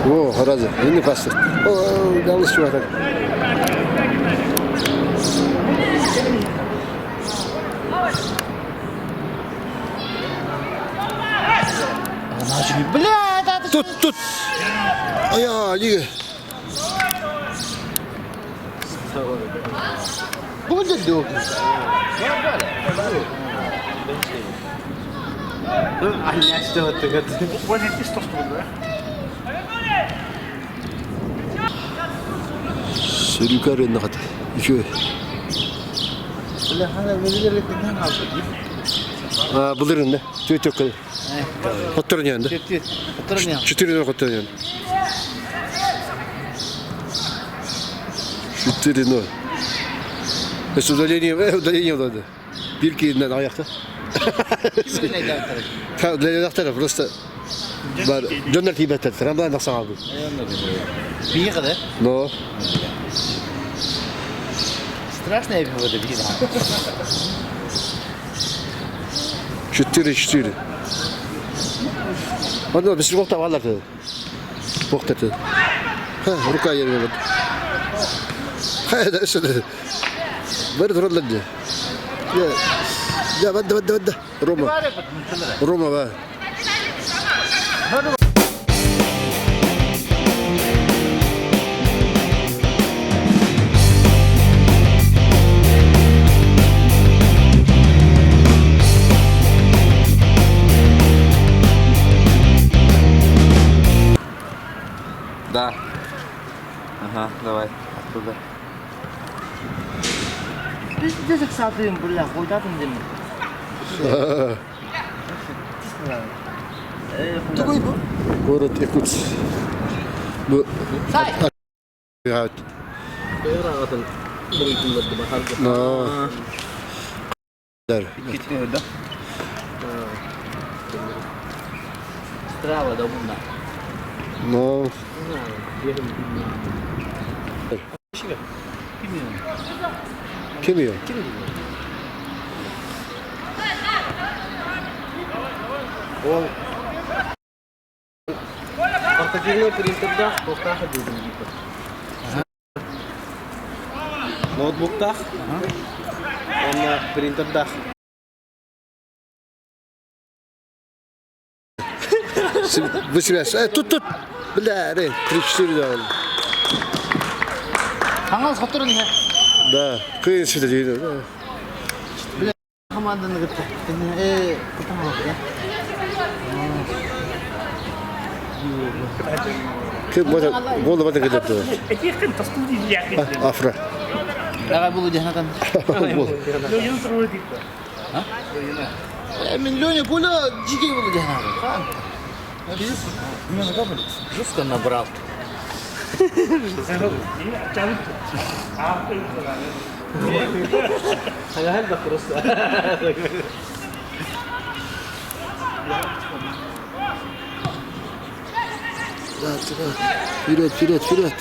О, сразу. Не пасты. О, yanlış чувак. Бля, да Тут, тут. Ая, лига. Будет дух. Сөрүкөр эннахат. Үчү. А, былырын да. Түөтөккө. Хотторун да. 4-0 хотторун. 4-0. С удалением, удаление надо. Bir кииннен аяқта. Для просто бар дьоннор тиибэттэр трамвай тахсаҕа Биир да? Но Страшная погода, биир. 4-4. Онно бис уохта баалар Уохта Рука ерге Хайда өссө бары тураллар дии. Я бадда бадда бадда. Рома. Рома ба. Да. Ага, давай, оттуда. Пиздец сатыым, бля, хуйдатын дем. Тугуй бу? Город Иркутск. Бу Сай! Но. Да. Страва да бунда. Но. Ким Ол портативный принтердаах туохтаах дии Ноутбуктаах уонна принтердаах. Высвязь. Тут, тут. Бля, 3-4 дал. Хаҥас хотторун иһэ. Да. Кыйын сүтэ дейді. Хамаанданы кытта. Кым болы бата кетепті. Афра. Давай буду дехнатан. Бол. Мен Леня Пуля жиге буду дехнатан. Жестко набрал. Да, да. Вперед, вперед, вперед.